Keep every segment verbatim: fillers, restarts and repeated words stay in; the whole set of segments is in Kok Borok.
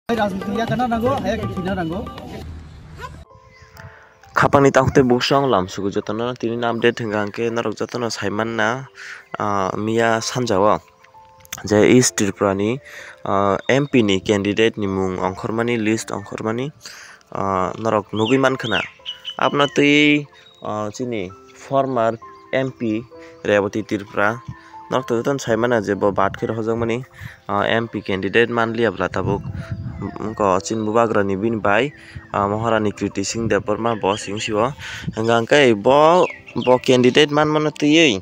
Rajniti ya kana nango, haya khe thina nango. Khapangni takhuk tei buksong lam sugu jotono tini update hwnkha hwnkhe norok jotono saimanna, ah, miya sanjao je East Tripura ni, ah, M P ni candidate ni mung ongkhormani list ongkhormani, ah, norok nugui mankha na. Aboni twi, ah, chini former M P Rebati Tripura norok to jotono saimano je bo bat khe rohorjakmani, ah, M P candidate manliya bwla tabuk. Wngkha chini bubagrani bini bai, ah, Maharani Kriti Singh Debbarma bo sing sio. Hwnkha hwnkhe bo, bo candidate manmano twiwi,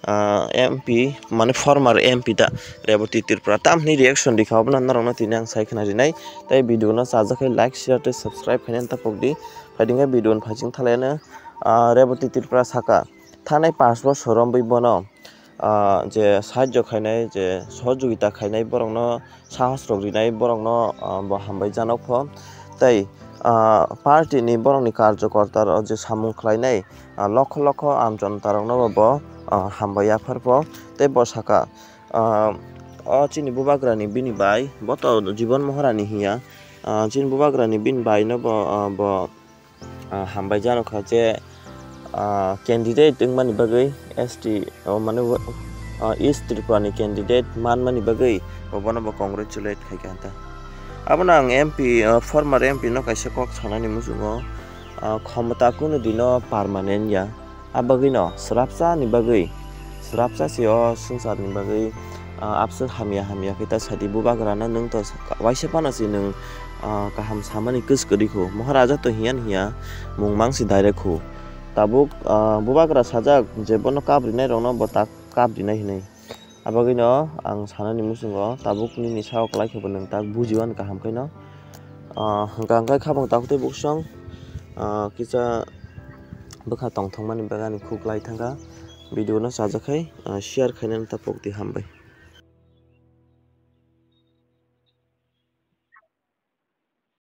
ah, M P, mane former M P da Rebati Tripura tam hwnwi reaction rikha, obono norokno tini ang sai khna rinai. Tei video no chajak khe like, share tei subscribe khainani ta pokdi. Phaidi khe video no phaiching thalaiano, ah, Rebati Tripura saka thanai panch bosor romwi bono, ah, je sahajyo khainai, je sohojogita khainai, borokno sahos rok rinai, borokno, ah, bo hambai janokho. Tei, ah, party ni borokni karjokorta rok je samung khlainai, ah, lokho lokho amchonta rokno bo, ah, hambai yapharkho. Tei bo saka, ah, o chini bubagrani bini bai, bo to Jibon Maharani hiya, ah, chini bubagrani bini bai no bo, ah, bo, ah, hambai janokha je, ah, candidate wngmani bagwi S T, o mane, ah, East Tripura ni candidate manmani bagwi bo bono bo congratulate khaikha ta. Abono ang M P, ah, former M P no kaisa kok sanani muchungo, ah, khomota kunu dino permanent ya. A bagwino swrapsa ni bagwi, swrapsa se o swngcharni bagwi, ah, abswk hamya hamya khe ta sadi bubagrano nwng to waisa phano se nwng, ah, kaham samani kwswk kwrwi khu. Maharaja to hiyan hiya mung mang se direct khu. Tabuk, ah, bubagra sajak je bono kap rinai rokno bo tak kap rinai hinwi. A bagwino ang sanani muchungo tabuk nini sao kwlai khe bo nwng tak bujiwan kaham khe no. Ah, hwnkha hwnkhe khabang takhuk tei buksong, ah, kisa bwkha tongthokmani bagani khuk lai thangkha. Video no chajak khai, ah, share khainani ta pokdi, hambai.